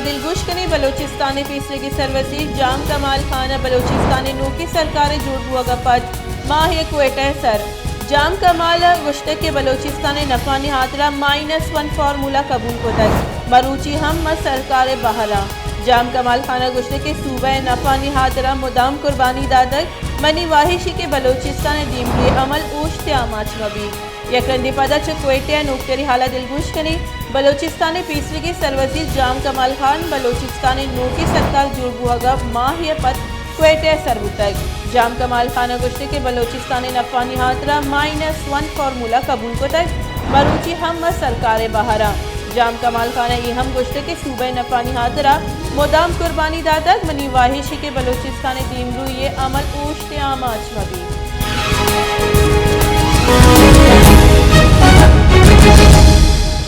دلگوش کنیں بلوچستان ءِ پیسریگیں سروزیر جام کمال خان ءَ بلوچستان ءِ نوکیں سرکار ءِ جوڑ بوھگ ءَ پد ماہ ءَ کوئٹہ ءَ سر۔ جام کمال ءَ گوشتگ کہ بلوچستان ءِ نفعانی ہاترا مائنس ون فارمولا قبول کتگ، مروچی ہم ما سرکار ءِ بہر آں۔ جام کمال خان ءَ گوشتگ کہ صوبہ ءِ نفعانی ہاترا مدام قربانی داتگ، منی واہش ایں کہ بلوچستان ءِ دیمروئی ءِ عمل اوشت ءِ آماچ مہ بیت۔ یک رندے پدا چہ کوئٹہ ءَ نوکتریں ہال ءَ دلگوش کنیں۔ بلوچستان ءِ پیسریگیں سروزیر جام کمال خان بلوچستان ءِ نوکیں سرکار جوڑ بوھگ ءَ ماہے ءَ پد کوئٹہ ءَ سر بوتگ۔ جام کمال خان ءَ گوشتگ کہ بلوچستان ءِ نفعانی ہاترا مائنس ون فارمولا قبول کتگ، مروچی ہم ما سرکار ءِ بہر آں۔ جام کمال خان ءَ اے ہم گوشتگ کہ صوبہ ءِ نفعانی ہاترا مدام قربانی داتگ، منی واہش ایں کہ بلوچستان ءِ دیمروئی ءِ عمل اوشت ءِ آماچ مہ بیت۔